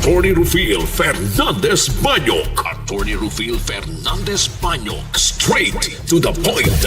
Attorney Rufil Fernandez Banyok. Attorney Rufil Fernandez Banyok. Straight to the point.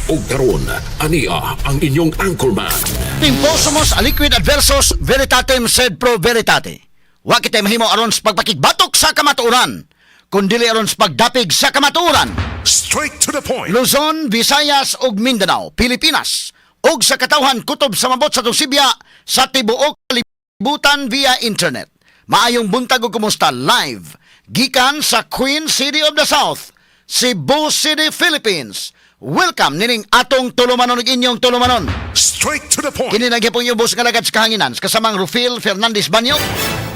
Ug karon, ania ang inyong anchorman. Imposumus aliquid adversus veritatem sed pro veritate. Wa kitay mahimo aron sa pagpakigbatok sa kamatuoran, kundili aron sa pagdapig sa kamatuoran. Straight to the point. Luzon, Visayas ug Mindanao, Pilipinas ug sa katawhan kutob sa mabot sa Tusibya sa tibuok kalibutan via internet. Maayong buntag ug kumusta live gikan sa Queen City of the South, Cebu City, Philippines. Welcome nining atong tulumanon ug inyong tulumanon. Straight to the point. Kini na gyapon ubos nga lagad sa kahanginan kasamang Rufil Fernandez Banyo.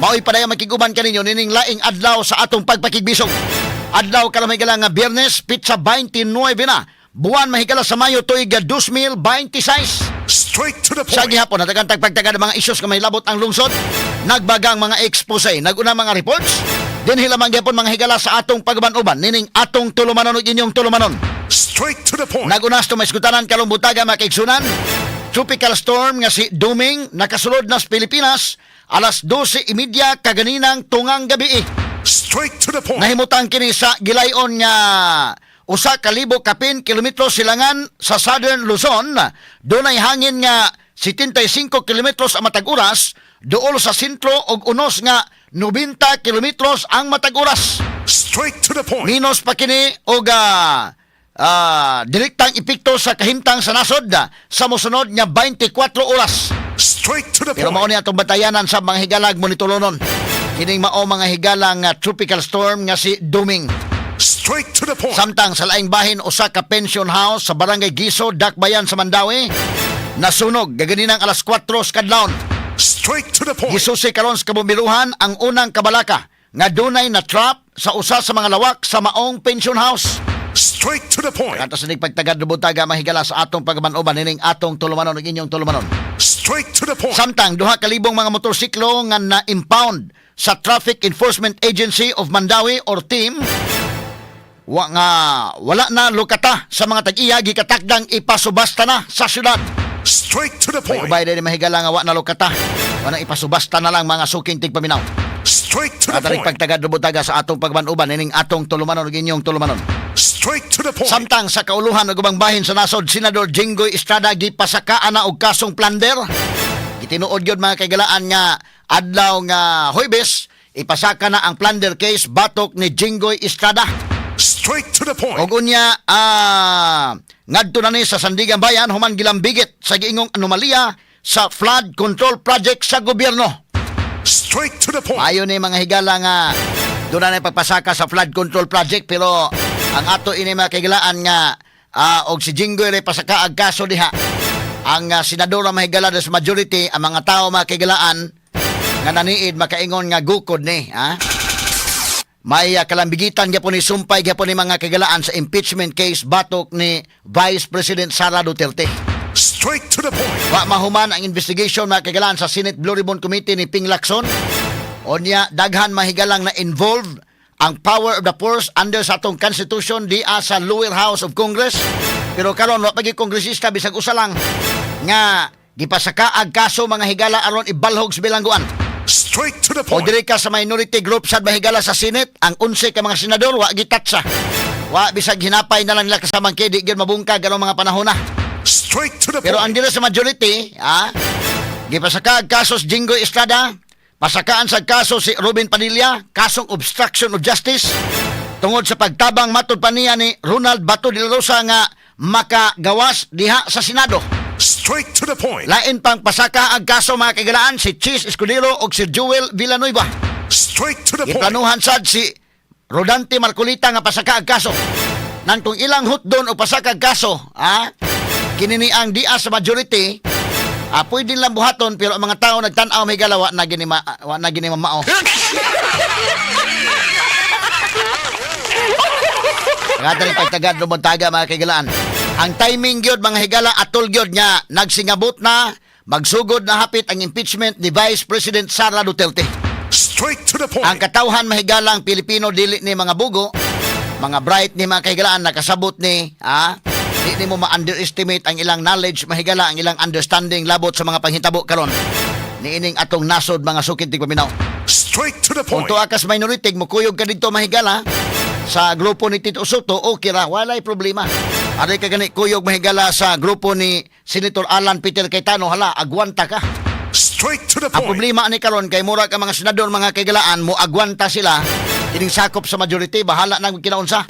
Mao'y padayong makiguban kaninyo nining laing adlaw sa atong pagpakigbisog. Adlaw karon, mahigala, nga Biyernes, petsa 29 na buwan, mahigala, sa Mayo, tuig 2026. Straight to the Sa point. gihapon, natagan pagtaga ng mga isyos nga may labot ang lungsod, nagbagang mga expose, naguna mga reports, dinhi lamang gyapon, mga higala, sa atong pagban-uban nining atong tulumanon ug inyong tulumanon. Straight to the point. Nagunas to maisgutanan karong buntaga, mga kaigsunan. Tropical storm nga si Duming nakasulod na sa Pilipinas alas 12:30 kaganinang tungang gabi. Straight to the point. Nahimutang kini sa gilayon nga 1,000 kapin kilometro silangan sa Southern Luzon. Dunay hangin nga 75 kilometros ang matag oras duol sa sentro og unos nga 90 kilometros ang matag oras. Straight to the point. Minus pa kini og direktang epekto sa kahimtang sa nasod sa mosunod nga 24 oras. Straight to the Pero mao point. ni atong batayanan sa mga higalag monitoronon. Kining mao, mga higalang, tropical storm nga si Duming. Straight to the point. Samtang sa laing bahin, usa ka pension house sa Barangay Giso, Dakbayan sa Mandaue nasunog gaganinang alas 4 sa kadlawon. Straight to the point. Gisusi karon sa kabombiruhan ang unang kabalaka nga dunay na trap sa usa sa mga lawak sa maong pension house. Straight to the point. Kanto sa pagtagad buntaga, mahigala, sa atong pagman-uban nining atong tulumanon ug inyong tulumanon. Straight to the point. Samtang 2,000 mga motorsiklo nga na-impound sa Traffic Enforcement Agency of Mandaue or TEAM wa nga wala na lokata sa mga tag-iya gikatakdang ipasubasta na sa syudad. Straight to the May point. ubay din, mahigala, nga wa na lokata. Wa na ipasubasta na lang, mga suking tigpaminaw. Straight to the At point. pagtagad buntaga sa atong pagman-uban nining atong tulumanon ug inyong tulumanon. Straight to the point. Samtang sa kauluhan ug ubang bahin sa nasod, Senador Jinggoy Estrada gipasakaan na og kasong plunder. Gitinuod gyud, mga kaigalaan, nga adlaw nga Huwebes ipasaka na ang plunder case batok ni Jinggoy Estrada. Straight to the point. Og unya ngadto na ni sa Sandiganbayan human gilambigit sa giingong anomalya sa flood control project sa gobyerno. Straight to the point. Ayon ni mga higala nga doon na pagpasaka sa flood control project, pero ang ato ini, mga kahigalaan, nga og si Jinggoy ray pasaka ang kaso diha ang senadora, mahigala, sa majority ang mga tao, mga kahigalaan, nga naniid makaingon nga gukod ni ha. May kalambigitan gyapon ni, sumpay gyapon ni, mga kahigalaan, sa impeachment case batok ni Vice President Sara Duterte. Straight to the point. Wa mahuman ang investigation, mga kagalaan, sa Senate Blue Ribbon Committee ni Ping Lacson. Onya daghan mahigalang na involved ang power of the purse under sa atong constitution dia sa lower house of Congress. Pero karon wa pa gyud kongresista bisag usa lang nga gipasaka ag kaso, mga higala, aron ibalhog sa bilangguan. Straight to the O point. diri ka sa minority group sad, mahigala, sa Senate, ang 11 ka mga senador wa gitatsa. Wa bisag hinapay na lang nila kasamang kay di gyud mabungkag karong mga panahon na. Straight to the Pero ang point. diri sa majority, gipasaka ang kaso si Jinggoy Estrada, pasakaan sa kaso si Robin Padilla, kasong obstruction of justice, tungod sa pagtabang matod pa niya ni Ronald Bato de la Rosa nga makagawas diha sa Senado. Straight to the point. Lain pang pasaka ang kaso, mga kaigalaan, si Chiz Escudero o si Joel Villanueva. Straight to the point. Giplanuhan sad si Rodante Marcoleta nga pasaka ang kaso. Nang kung ilang hutdon o pasaka ang kaso, kinini ang dia sa majority, pwede lang buhaton, pero ang mga tao nagtan-aw may galawa na gini ma, wa na gini mao. Nga pagtagad buntaga, mga kaigalaan. Ang timing gyud, mga higala, atol gyud nga nagsingabot na magsugod na hapit ang impeachment ni Vice President Sara Duterte. Straight to the point. Ang katawhan, mahigalang Pilipino, dili ni mga bugo, mga bright ni, mga kahigalaan, nakasabot ni, di ni mo ma-underestimate ang ilang knowledge, mahigala, ang ilang understanding labot sa mga panghitabo karon niining atong nasod, mga suking tigpaminaw. Straight to the Kung point. tuwa ka sa minority, mukuyog ka dito, mahigala, sa grupo ni Tito Sotto, okay ra, walay problema. Aray ka gani kuyog, mahigala, sa grupo ni Senator Alan Peter Cayetano, hala, agwanta ka. Straight to the Ang point. problema ni karon kay mura ka mga senador, mga kaigalaan, mo agwanta sila kining sakop sa majority, bahala nang kinaunsa.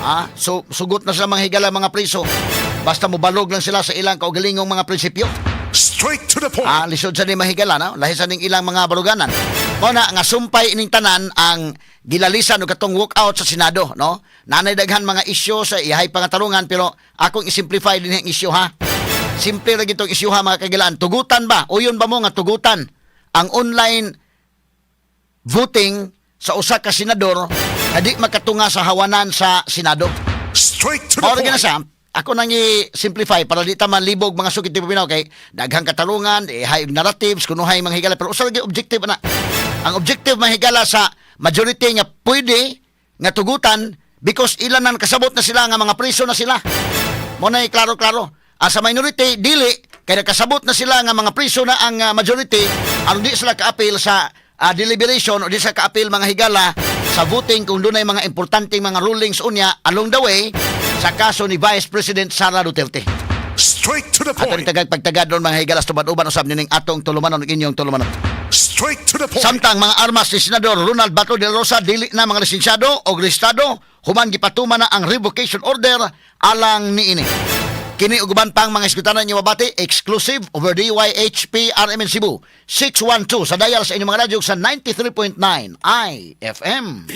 Ah, so sugot na sila, mga higala, mga priso. Basta mobalog lang sila sa ilang kaugalingong mga prinsipyo. Straight to the point. Ah, lisod sa ni mahigala, no? Lahi sa ning ilang mga baruganan. Mao na nga sumpay ining tanan ang gilalisan og katong walkout sa Senado, no? Nanay daghan mga isyu sa ihay pangatarungan, pero akong i-simplify din ang isyu ha. Simple ra gitong isyu ha, mga kagilaan. Tugutan ba? Uyon ba mo nga tugutan ang online voting sa usa ka senador nga di makatunga sa hawanan sa Senado? Straight to the Mao ra gyud na point. siya. Ako nang i-simplify para di ta malibog, mga sukit ti paminaw, kay daghang katarungan, eh, hay narratives, kunuhay mga higala, pero usa lagi objective na. Ang objective, mga higala, sa majority nga pwede nga tugutan because ilan nang kasabot na sila nga mga priso na sila. Mo na klaro-klaro. Ang sa minority, dili kay nakasabot na sila nga mga priso na ang majority aron di sila kaapil sa deliberation o di sila kaapil, mga higala, sa voting kung dunay mga importanteng mga rulings unya along the way sa kaso ni Vice President Sara Duterte. Straight to the Ato point. ni tagag pagtagad ron, mga higala, tubad-uban usab nining atong tulumanon ug inyong tulumanon. Straight to the point. Samtang mga armas ni Senador Ronald Bato de la Rosa dili na mga lisensyado o rehistrado human gipatuman na ang revocation order alang niini. Kini ug uban pang mga iskutanan inyo mabati exclusive over DYHP RMN Cebu 612 sa dial sa inyong mga radyo sa 93.9 IFM.